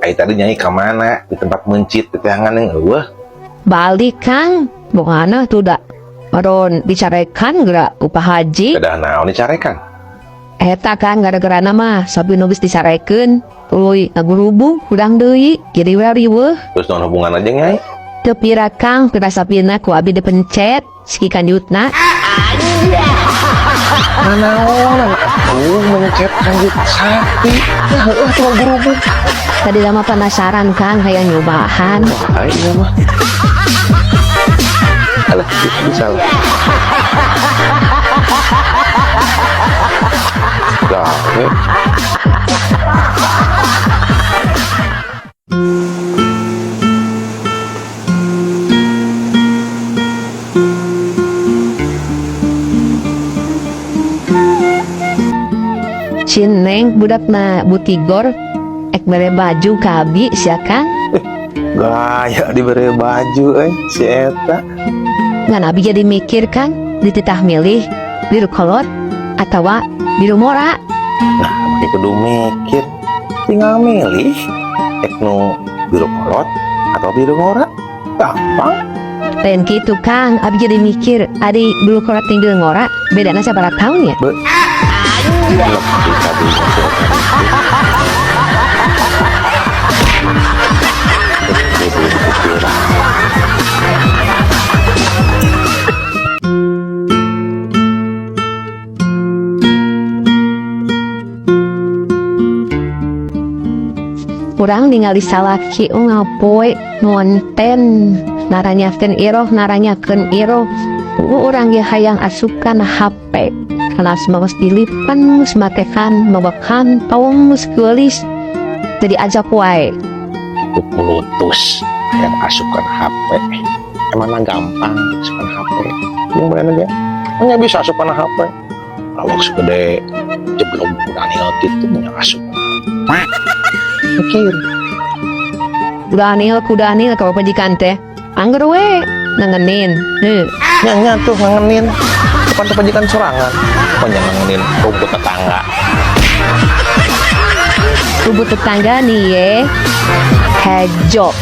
Ai tadi nyai ka mana? Di tempat mencit di teangan yang eueuh. Balik Kang, bongana tuh da. Maron dicarekan geura ku Pak Haji. Kedah naon dicarekan? Eta Kang gara-gara nama sapi nu geus dicarekeun, tuluy ngagurubung hudang deui, jadi we riweuh. Terus naon hubungan aja nyai? Teu pira Kang, pira sapina ku abi dipencet, siki kanjutna. Nanaonan atuh mencet kanjut sapi. Nah, heueuh tuh ngagurubung. Tadi lama penasaran Kang, hayang nyobahan. Wah, iya mah. Alah, bisa lah. Lah, we. Si Neng budakna Butigor ek mere baju ka abi sia Kang. Gaya diberi baju si eta. Ngan abi jadi mikir Kang, dititah milih biru kolot atawa biru mora. Nah, pakai kudu mikir. Tinggal milih ek nu biru kolot atau biru ngora. Gampang. Lain kitu Kang, abi jadi mikir ari biru kolot jeung biru ngora bedana sabaraha tahun ya? Be. Lebih tadi Urang ningali salaki ngapoe ngonten naranyakeun iroh naranyakeun iroh. Urang ge hayang asukan HP. Karena semua geus dilipan geus matekan mawa kantong geus geulis. Jadi ajak wae. Kulutus hayang asukan HP. Emangna gampang asukan HP. Yang mana aja? Nya bisa asukan HP. Awak segede jeblok Daniel gitu punya asukan. Mikir. Daniel ku Daniel ka pajikan teh. Angger we nangenin. Heuh. Nya tuh nangenin. Depan tuh pajikan sorangan. Pokoknya nangenin rumput tetangga. Rumput tetangga nih ye. Hejo.